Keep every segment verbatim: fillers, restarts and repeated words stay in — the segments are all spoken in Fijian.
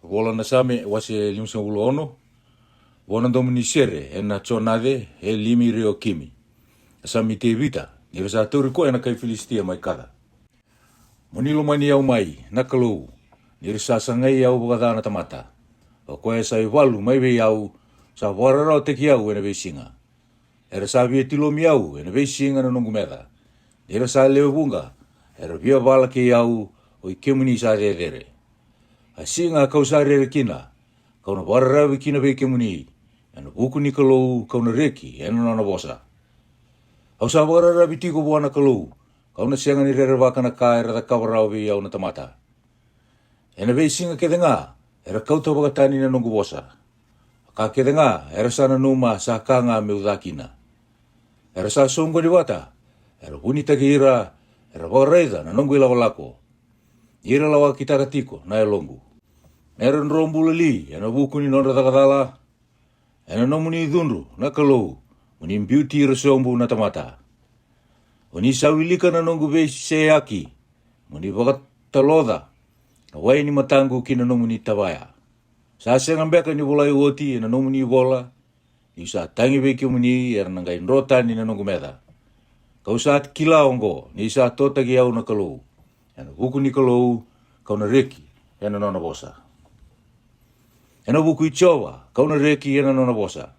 Vola na Same wase limasagavulu ono. Vua na domo ni sere ena Jonace e Limi Rioakimi. A Same i Tevita, ni ra sa tauri koya na kai Filisitia mai Kaca. Mo ni lomani au mai, na Kalou, ni ra sa sagai au vakaca na tamata. O koya sa ivalu mai vei au, sa vakararawataki au ena veisiga. Era sa via tilomi au ena veisiga na noqu meca. Ni ra sa lewe vuqa, era via vala kei au, o i kemuni sa cecere. A siga kau sa rere kina, kau na vakararavi kina vei kemuni, ena vuku ni Kalou kau na reki ena nona vosa. Au sa vakararavi tiko vua na Kalou, kau na sega ni rerevaka na ka era cakava rawa vei au na tamata. Ena veisiga kece ga era kauta vakatani na noqu vosa. A ka kece ga era sa nanuma sa ka ga meu ca kina. Era sa soqoni vata, era vunitaki ira, era vakaraica na noqu ilakolako. Ni ra lawakitaka tiko na yaloqu. Era dro bula li ena vuku ni nodra cakacala? Ena nomuni cudru, na Kalou, mo ni biuti ira sobu na tamata. O ni sa wilika na noqu veiseyaki, mo ni vakataloca na wai ni mataqu ki na nomuni tavaya. Sa sega beka ni volai oti ena nomuni vola, niu sa tagi vei kemuni era na qai dro tani na noqu meca. Kau sa kila oqo, ni sa totaki au na Kalou, ena vuku ni Kalou kau na reki ena nona vosa. Ena vuku i Jiova kau na reki ena nona vosa.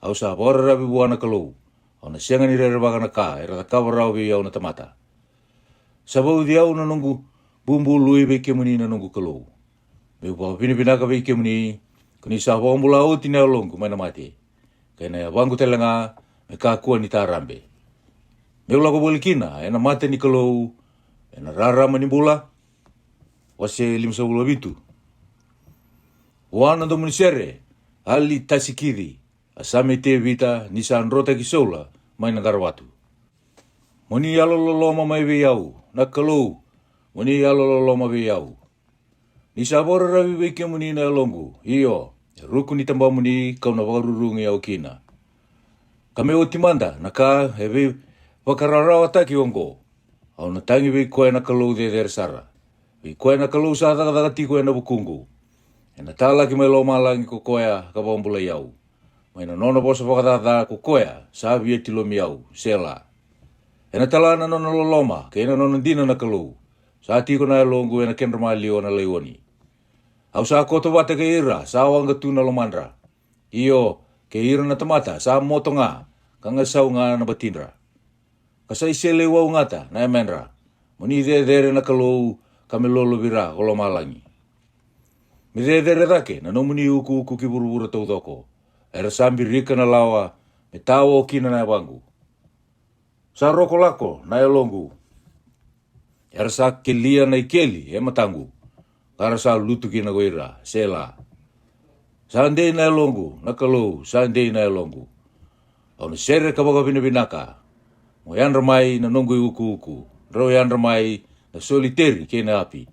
Au sa vakararavi vua na Kalou, au na sega ni rerevaka na ka era cakava rawa vei au na tamata. Sa vauci au na noqu bubului vei kemuni na noqu Kalou. Meu vakavinavinaka vei kemuni, ko ni sa vakabula oti na yaloqu mai na mate, kei na yavaqu tale ga me kakua ni tarabe. Meu lako voli kina ena mata ni Kalou ena rarama ni bula. Wase limasagavulu vitu. Vua na domo ni sere, Ali Tasikici, a Same Tevita, ni sa drotaki Saula mai na qaravatu. Mo ni yalololoma mai vei au, na Kalou, mo ni yalololoma vei au. Ni sa vakararavi vei kemuni na yaloqu, io, e ruku ni tabamuni kau na vakarurugi au kina. Ka me oti mada na ka e veivakararawataki oqo, au na tagi vei koya na Kalou cecere sara, vei koya na Kalou sa cakacaka tiko ena vukuqu. Ena talaki mai lomalagi ko koya ka vakabulai au, mai na nona vosa vakacaca ko koya sa via tilomi au. Sela. Ena tala na nona loloma kei na nona dina na Kalou. Sa tiko na yaloqu ena kedra maliwa na laioni. Au sa koto vata kei ira sa waqa tu na lomadra, io, kei ira na tamata sa moto ga ka gasau ga na batidra. Ka sa iseleiwau gata na yamedra. Mo ni cecere na Kalou, ka me lolovira ko lomalagi. Me cecere cake na nomuni ukuuku ki vuravura taucoko. Era sa birika na lawa, me tao kina na yavaqu. Sa roko lako na yaloqu. Era sa kelia na ikeli e mataqu, ka ra sa lutu kina ko ira. Sela. Sa dei na yaloqu, na Kalou, sa dei na yaloqu. Au na sere ka vakavinavinaka. Mo yadra mai na noqu iukuuku, drau yadra mai na soliteri kei na api.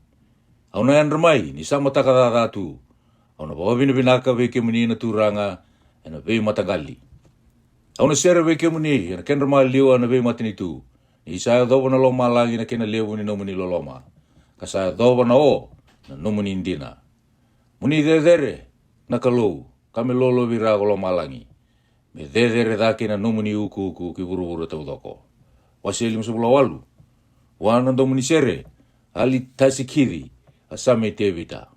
Au na yadra mai ni sa mataka caca tu. Au na vakavinavinaka vei kemuni na Turaga ena veimataqali. Au na sere vei kemuni ena kedra maliwa na veimatanitu, ni sa yacova na lomalagi na kena levu ni nomuni loloma, ka sa yacova na o na nomuni dina. Mo ni cecere na Kalou, ka me lolovira ko lomalagi. Me cecere cake na nomuni ukuuku ki vuravura taucoko. Wase limasagavulu walu. Vua na domo ni sere, Ali Tasikici, a Same Tevita.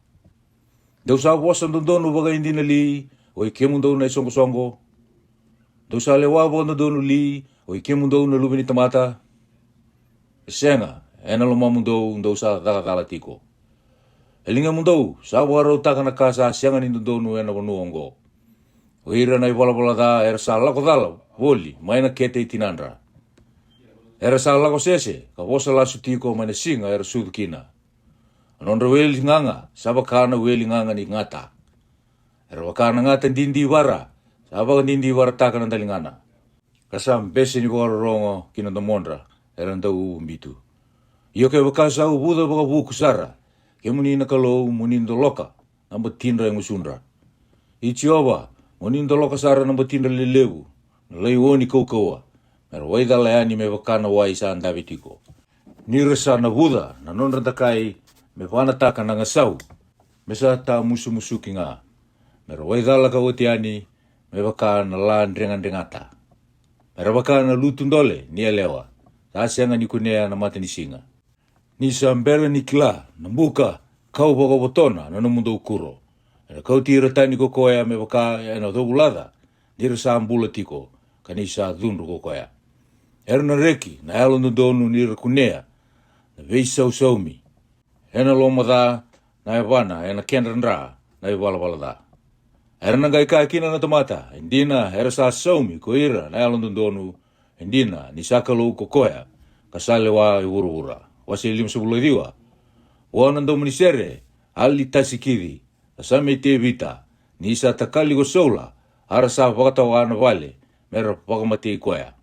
Dou sa vosa dodonu vakaidina li, o i kemudou na isoqosoqo? Dou sa lewa vakadodonu li, o i kemudou na luve ni tamata? E sega, ena lomamudou dou sa caka cala tiko. E ligamudou sa vakarautaka na ka sa sega ni dodonu ena vanua oqo. O ira na ivalavala ca era sa lako cala voli mai na kete i tinadra. Era sa lako sese ka vosa lasu tiko mai na siga era sucu kina. A nodra weli gaga sa vaka na weli gaga ni gata. Era vaka na gata didivara sa vakadidivarataka na daligana, ka sa bese ni vakarorogo ki na domodra era dau uvubitu. Io, kevaka sa uvuca vakavuku sara, kemuni na Kalou, mo ni doloka na batidra e gusudra. I Jiova, mo ni doloka sara na batidra lelevu, na laioni kaukauwa, me ra waicala yani me vaka na wai sa dave tiko. Ni ra sa navuca na nodra dakai me vanataka na gasau, me sa tamusumusuki ga, me ra waicalaka oti yani me vaka na la dregadregata, me ra vaka na lutu dole ni yalewa sa sega ni kunea na mata ni siga. Ni sa bera ni kila na buka kau vakavotona na nomudou kuro. Ena kauti ira tani ko koya me vaka ena covulaca ni ra sa bula tiko, ka ni sa cudru ko koya. Era na reki na yalododonu ni ra kunea na veisausaumi. Ena loma ca na yavana, ena kedra dra na ivalavala ca. Era na qai kaya kina na tamata, e dina era sa saumi ko ira na yalododonu, e dina ni sa Kalou ko koya, ka sa lewa e vuravura. Wase limasagavulu ka ciwa. Vua na domo ni sere, Alitasikici, ka sa mai Tevita, ni sa takali ko Saula, a ra sa vakatawa na vale me ra vakamatei koya.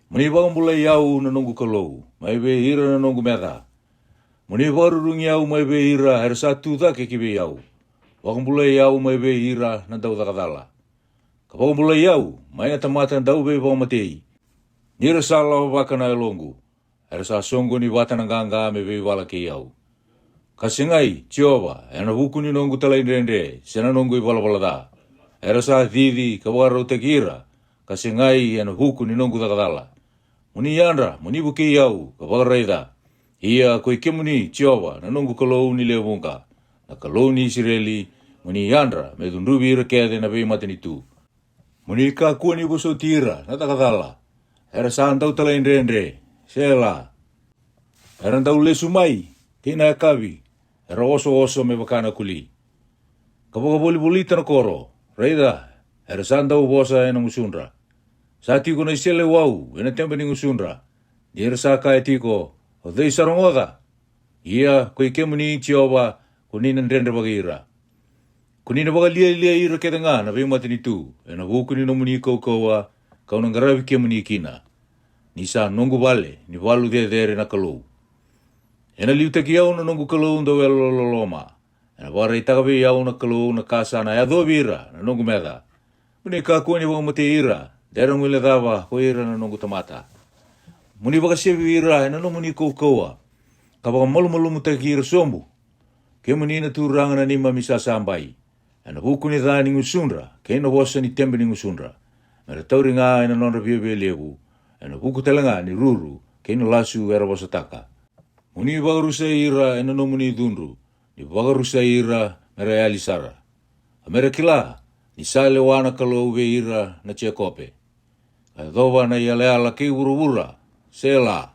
Mo ni vakabulai au na noqu Kalou mai vei ira na noqu meca. Mo ni vakarurugi au mai vei ira era sa tu cake ki vei au. Vakabulai au mai vei ira na daucaka cala, ka vakabulai au mai na tamata dauveivakamatei. Ni ra sa lavavaka na yaloqu, era sa soqoni vata na qaqa me veivala kei au. Ka segai, Jiova, ena vuku ni noqu talaidredre se na noqu ivalavala ca. Era sa cici ka vakarautaki ira, ka segai ena vuku ni noqu caka cala. Mo ni yadra, mo ni vukei au ka vakaraica. Ia ko i kemuni, Jiova, na noqu Kalou ni lewe vuqa, na Kalou ni Isireli, mo ni yadra me cudruvi ira kece na veimatanitu. Mo ni kakua ni vosoti ira na caka cala, era sa dau talaidredre. Sela. Era dau lesu mai kei na yakavi, era osooso me vaka na kuli, ka vakavolivolita na koro. Raica, era sa dau vosa ena gusudra. Sa tiko na iseleiwau ena tebe ni gusudra. Ni ra sa kaya tiko, o cei sa rogoca? Ia ko i kemuni, Jiova, ko ni na dredrevaki ira. Ko ni na vakalialiai ira kece ga na veimatanitu ena vuku ni nomuni kaukauwa, kau na qaravi kemuni kina. Ni sa noqu vale ni valu cecere na Kalou. Ena liutaki au na noqu Kalou dauyalololoma. Ena vakaraitaka vei au na Kalou na ka sa na yacovi ira na noqu meca. Mo ni kakua ni vakamatei ira, de ra guilecava ko ira na noqu tamata. Mo ni vakasevi ira ena nomuni kaukauwa, ka vakamalumalumutaki ira sobu. Kemuni na Turaga na neimami sasabai, ena vuku ni ca ni gusudra kei na vosa ni tebe ni gusudra, me ra tauri ga ena nodra viavialevu, ena vuku tale ga ni ruru kei na lasu era vosataka. Mo ni vakarusai ira ena nomuni cudru, ni vakarusai ira me ra yali sara. A me ra kila ni sa lewa na Kalou vei ira na Jekope, ka yacova na iyalayala kei vuravura. Sela.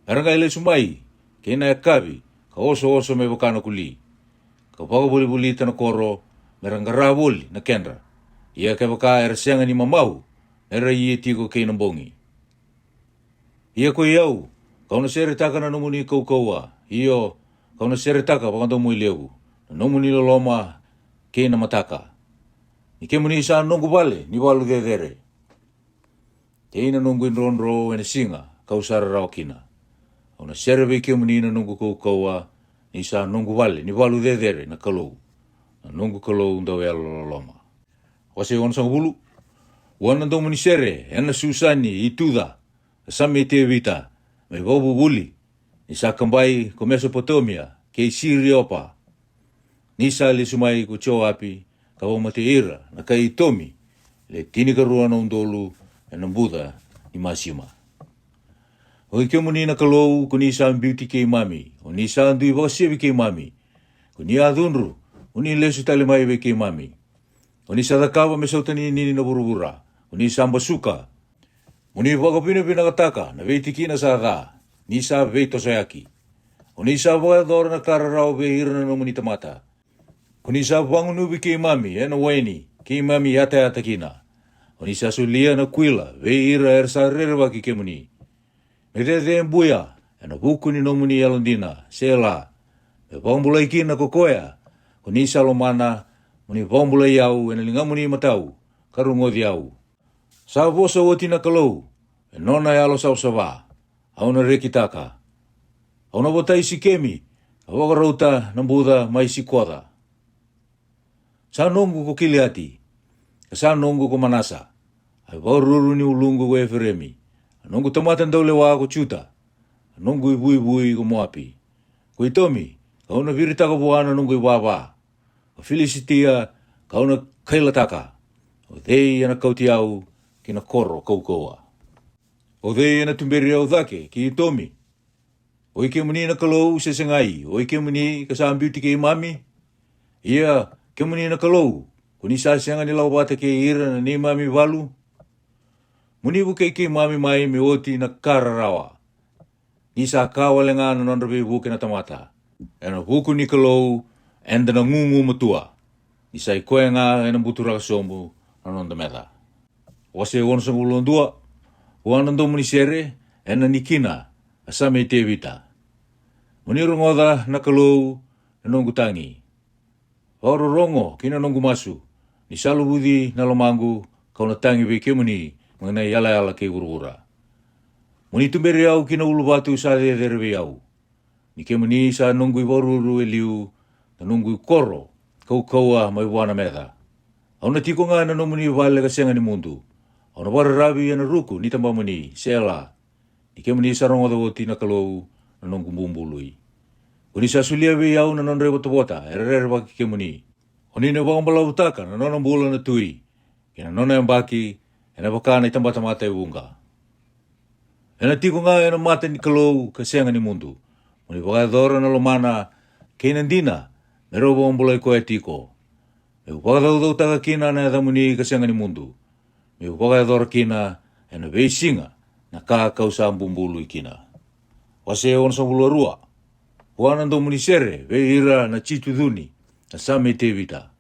Me ra qai lesu mai kei na yakavi, ka osooso me vaka na kuli, ka vakavolivolita na koro, me ra qara voli na kedra. Ia kevaka era sega ni mamau, me ra ia tiko kei na bogi. Ia ko i au, kau na seretaka na nomuni kaukauwa, io, kau na seretaka vakadomoilevu na nomuni loloma kei na mataka. Ni kemuni sa noqu vale ni valu cecere, kei na noqu idrodro ena siga kau sa rarawa kina. Au na sere vei kemuni na noqu kaukauwa, ni sa noqu vale ni valu cecere na Kalou, na noqu Kalou dauyalololoma. Wase onosagavulu. Vua na domo ni sere, ena Susani i Tuca, ka sa mai Tevita, mai vakavuvuli, ni sa kabai ko Mesopotamia kei Siriopa. Ni sa lesu mai ko Joapi, ka vakamatei ira na kai Itomi, le tinikarua na udolu ena buca ni masima. O i kemuni na Kalou, ko ni sa biuti keimami, o ni sa dui vakasevi keimami. Ko ni a cudru, ko ni lesu tale mai vei keimami. Ko ni sa cakava me sautaninini na vuravura, ko ni sa basuka. Mo ni vakavinavinakataka na veitikina sa ca, ni sa veitosoyaki. Ko ni sa vakayacora na ka rarawa vei ira na nomuni tamata. Ko ni sa vagunuvi keimami ena waini, keimami yatayata kina. Ko ni sa solia na kuila vei ira era sa rerevaki kemuni. Me cecebuya ena vuku ni nomuni yalodina. Sela. Me vakabulai kina ko koya ko ni sa lomana. Mo ni vakabulai au ena ligamuni matau, ka rogoci au. Sa vosa oti na Kalou, e nona yalo savasava. Au na rekitaka. Au na votai Sikemi, ka vakarauta na buca mai Sikoca. Sa noqu ko Kiliati, ka sa noqu ko Manasa. A ivakaruru ni uluqu ko Eferemi, a noqu tamata daulewa ko Juta, a noqu ivuivui ko Moapi. Ko Itomi, kau na viritaka vua na noqu ivava. Filisitia, ka'u na kailataka. O cei ena kauti au ki na koro kaukauwa? O cei ena tuberi au cake ki Itomi? Oi kemuni na Kalou, se segai, oi kemuni ka sa biuti keimami? Ia, kemuni na Kalou, ko ni sa sega ni lako vata kei ira na neimami valu? Mo ni vukei keimami mai me oti na ka rarawa. Ni sa ka wale ga na nodra veivuke na tamata. Ena vuku ni Kalou, eda na gugumatua. Ni sa i koya ga ena buturaka sobu na noda meca. Wase onosagavulu ka dua. Vua na domo ni sere, ena nikina, a Same i Tevita. Mo ni rogoca, na Kalou, na noqu tagi. Vakarorogo ki na noqu masu. Ni sa luvuci na lomaqu, ka'u na tagi vei kemuni mai na iyalayala kei vuravura. Mo ni tuberi au ki na uluvatu sa cecere vei au. Ni kemuni sa noqu ivakaruru e liu, na noqu ikoro kaukauwa mai vua na meca. Au na tiko ga ena nomuni vale ka sega ni mudu. Au na vakararavi ena ruku ni tabamuni, Sela. Ni kemuni sa rogoca oti, na Kalou, na noqu bubului. Ko ni sa solia vei au na nodra ivotavota era rerevaki kemuni. O ni na vakabalavutaka na nona bula na tui, kei na nona yabaki, ena vaka na itabatamata e vuqa. Ena tiko ga ena mata ni Kalou ka sega ni mudu. Mo ni vakayacora na lomana kei na dina, me rau vakabulai koya tiko. Me'u vakacaucautaka kina na yacamuni ka sega ni mudu. Me'u vakayacora kina ena veisiga na ka ka'u sa bubului kina. Wase onosagavulu ka rua. Vua na domo ni sere vei ira na Jitucuni, a Same i Tevita.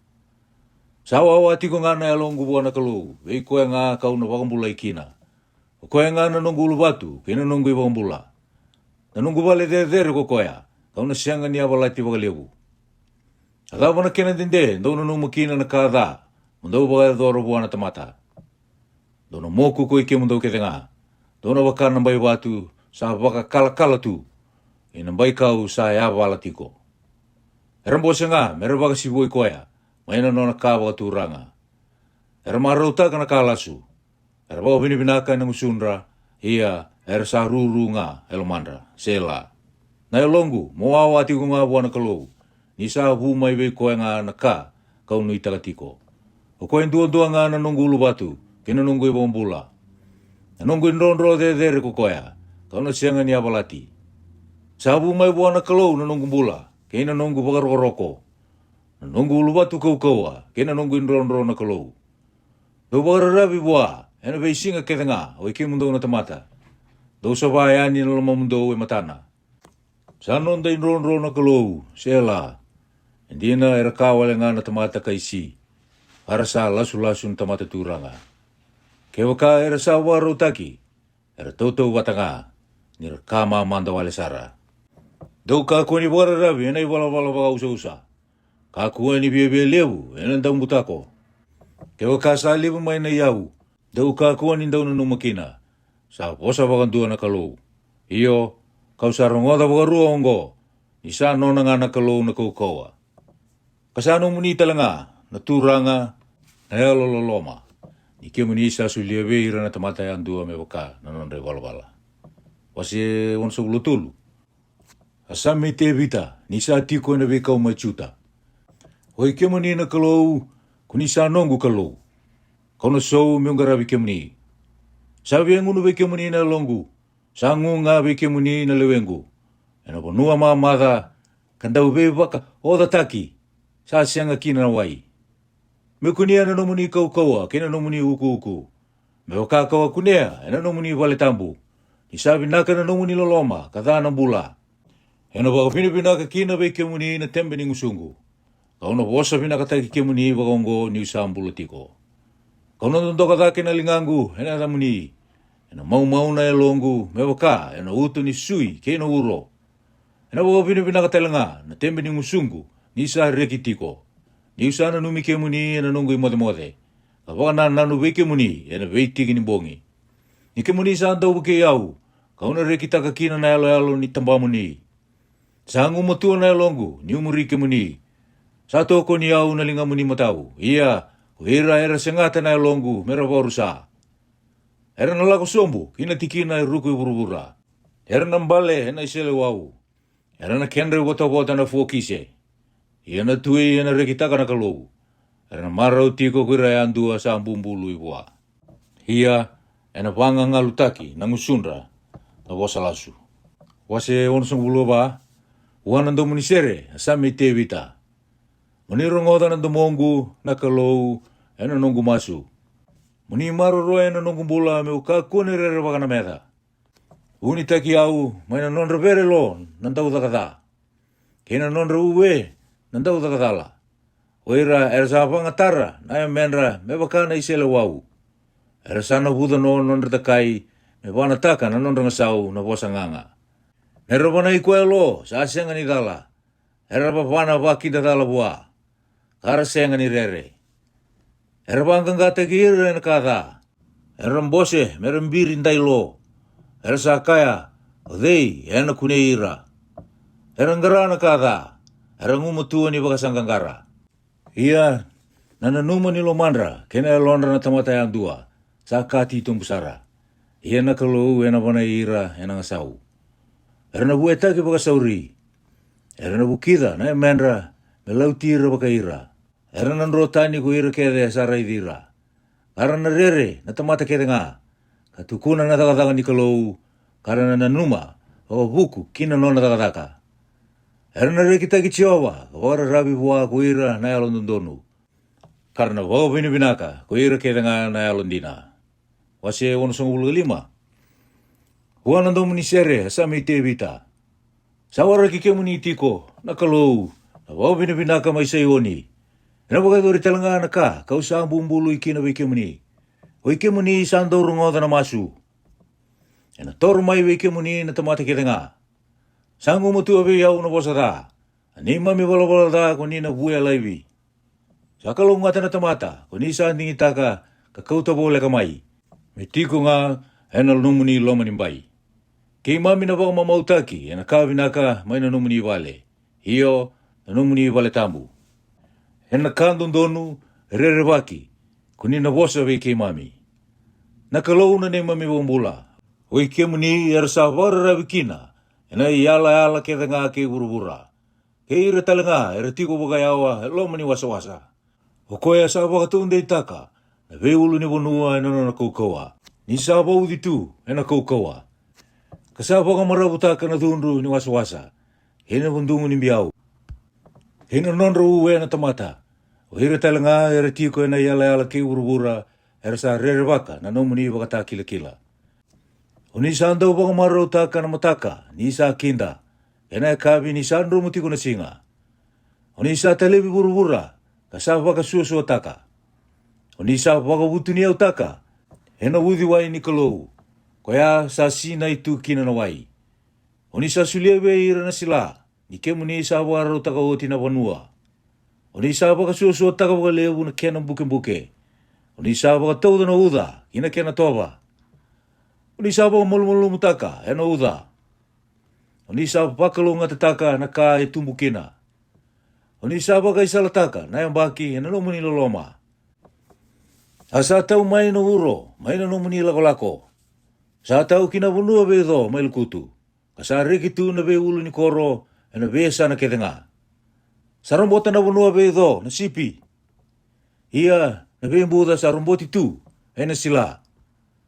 Sa wawa tiko ga na yaloqu vua na Kalou, vei koya ga ka'u na vakabulai kina. O koya ga na noqu uluvatu kei na noqu ivakabula. Na noqu vale cecere ko koya, ka'u na sega ni yavalati vakalevu. A cava na kena dede dou nanuma kina na ka ca mo dou vakayacora vua na tamata? Dou na moku koi kemudou kece ga. Dou na vaka na bai vatu sa vakakalakala tu, kei na bai kau sa yavala tiko. Era bose ga me ra vakasivoi koya mai na nona ka vakaturaga. Era marautaka na ka lasu. Era vakavinavinaka ena gusudra, ia era sa ruru ga e lomadra. Sela. Na yaloqu, mo wawa tiko ga vua na Kalou, ni sa vu mai vei koya ga na ka ka'u nuitaka tiko. O koya duadua ga na noqu uluvatu kei na noqu ivakabula. Na noqu idrodro cecere ko koya, ka'u na sega ni yavalati. Sa vu mai vua na Kalou na noqu bula kei na noqu vakarokoroko. Na noqu uluvatu kaukauwa kei na noqu idrodro na Kalou. Dou vakararavi vua ena veisiga kece ga, oi kemudou na tamata. Dou sova yani na lomamudou e matana. Sa noda idrodro na Kalou, Sela. E dina era ka wale ga na tamata kaisi, ka ra sa lasulasu na tamata turaga. Kevaka era sa vakarautaki, era tautauvata ga, ni ra ka mamada wale sara. Dou kakua ni vakararavi ena ivalavala vakausausa. Kakua ni viavia levu ena daubutako. Kevaka sa levu mai na iyau, dou kakua ni dau nanuma kina. Sa vosa vakadua na Kalou. Io, ka'u sa rogoca vakarua oqo, ni sa nona ga na Kalou na kaukauwa. Ka sa nomuni tale ga, na Turaga, na yalololoma, ni kemuni sa solia vei ira na tamata yadua me vaka na nodra ivalavala. Wase onosagavulu ka tolu. A Same i Tevita, ni sa tiko ena veikau mai Juta. Oi kemuni na Kalou, ko ni sa noqu Kalou. Ka'u na sou me'u qaravi kemuni. Sa viagunu vei kemuni na yaloqu. Sa gu ga vei kemuni na lewequ. Ena vanua mamaca, ka dau veivakaocataki, sa sega kina na wai. Me'u kunea na nomuni kaukauwa kei na nomuni ukuuku. Me vaka ka'u a kunea ena nomuni vale tabu. Ni sa vinaka na nomuni loloma ka ca na bula. Ena vakavinavinaka kina vei kemuni na tebe ni gusuqu. Ka'u na vosa vinakataki kemuni vakaoqo ni'u sa bula tiko. Ka'u na dodoka cake na ligaqu ena yacamuni. Ena maumau na yaloqu me vaka ena uto ni sui kei na uro. Ena vakavinavinaka tale ga na tebe ni gusuqu ni sa reki tiko. Ni'u sa nanumi kemuni ena noqu imocemoce, ka vakanananu vei kemuni ena veitiki ni bogi. Ni kemuni sa dau vukei au, ka'u na rekitaka kina na yaloyalo ni tabamuni. Sa gumatua na yaloqu ni'u muri kemuni. Sa tokoni au na ligamuni matau, ia ko ira era segata na yaloqu me ra vakarusa. Era na lako sobu ki na tikina e ruku e vuravura. Era na bale ena iseleiwau. Era na kedra ivotavota na fokise. Ia na tui ena rekitaka na Kalou. Era na marau tiko ko ira yadua sa bubului vua. Ia ena vagagagalutaki na gusudra na vosa lasu. Wase onosagavulu ka va. Vua na domo ni sere, a Same i Tevita. Mo ni rogoca na domoqu, na Kalou, ena noqu masu. Mo ni maroroya na noqu bula, me'u kakua ni rerevaka na meca. Vunitaki au mai na nodra vere lo na daucaka ca, kei na nodra uwe na daucaka cala. O ira era sa vagatara na yamedra me vaka na iseleiwau. Era sa navuca no nodra dakai, me vanataka na nodra gasau na vosa gaga. Me ra vanai koya lo sa sega ni cala, era vavana vakidacala vua, ka ra sega ni rere. Era vaqaqataki ira ena ka ca, era bose me ra biri dai lo. Era sa kaya, o cei ena kunei ira? Era qara na ka ca, era gumatua ni vakasaqaqara. Ia na nanuma ni lomadra kei na yalodra na tamata yadua sa ka titobu sara. Ia na Kalou ena vanai ira ena gasau. Era na vuetaki vakasauri. Era na vukica na yamedra me lauti ira vakai ira. Era na dro tani ko ira kece sa raici ira. Ka ra na rere na tamata kece ga, ka tukuna na cakacaka ni Kalou, ka ra na nanuma vakavuku ki na nona cakacaka. Era na rekitaki Jiova ka vakararavi vua ko ira na yalododonu, ka ra na vakavinavinaka ko ira kece ga na yalodina. Wase onosagavulu ka lima. Vua na domo ni sere, a Same i Tevita. Sa waraki kemuni tiko na Kalou, na vakavinavinaka mai Saioni. Ena vakayacori tale ga na ka ka'u sa bubului kina vei kemuni, oi kemuni sa dau rogoca na masu. Ena toro mai vei kemuni na tamata kece ga. Sa gumatua vei au na vosa ca, a neimami valavala ca ko ni na vuya laivi. Sa kalougata na tamata ko ni sa digitaka ka kauta voleka mai, me tiko ga ena nomuni loma ni bai. Keimami na vakamamautaki ena ka vinaka mai na nomuni vale, io, na nomuni vale tabu. Ena ka dodonu e rerevaki ko ni na vosa vei keimami. Na Kalou na neimami vakabula, oi kemuni era sa vakararavi kina ena iyalayala kece ga kei vuravura, kei ira tale ga era tiko vakayawa e loma ni wasawasa. O koya sa vakataudeitaka na veiulunivanua ena nona kaukauwa, ni sa vauci tu ena kaukauwa, ka sa vakamaravutaka na cudru ni wasawasa kei na vudugu ni biau, kei na nodra uwe na tamata. O ira tale ga era tiko ena iyalayala kei vuravura, era sa rerevaka na nomuni vakatakilakila. O ni sa dau vakamarautaka na mataka ni sa kida, kei na yakavi ni sa dromu tiko na siga. O ni sa talevi vuravura ka sa vakasuasuataka. O ni sa vakavutuniyautaka ena uciwai ni Kalou, koya sa sinai tu kina na wai. O ni sa solia vei ira na sila, ni kemuni sa vakarautaka oti na vanua. O ni sa vakasuasuataka vakalevu na kena bukebuke. O ni sa vakatauca na uca ki na kena tova. O ni sa vakamalumalumutaka ena uca. O ni sa vakalougatataka na ka e tubu kina. O ni sa vakaisalataka na yabaki ena nomuni loloma. A sa tau mai na uro mai na nomuni lakolako. Sa tau ki na vanua veico mai lokutu, ka sa reki tu na veiulu ni koro ena veiyasana kece ga. Sa robota na vanua veico na sipi. Ia na veibuca sa roboti tu ena sila.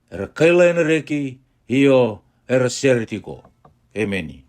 Era kaila ena reki, io, era sere tiko. Emeni.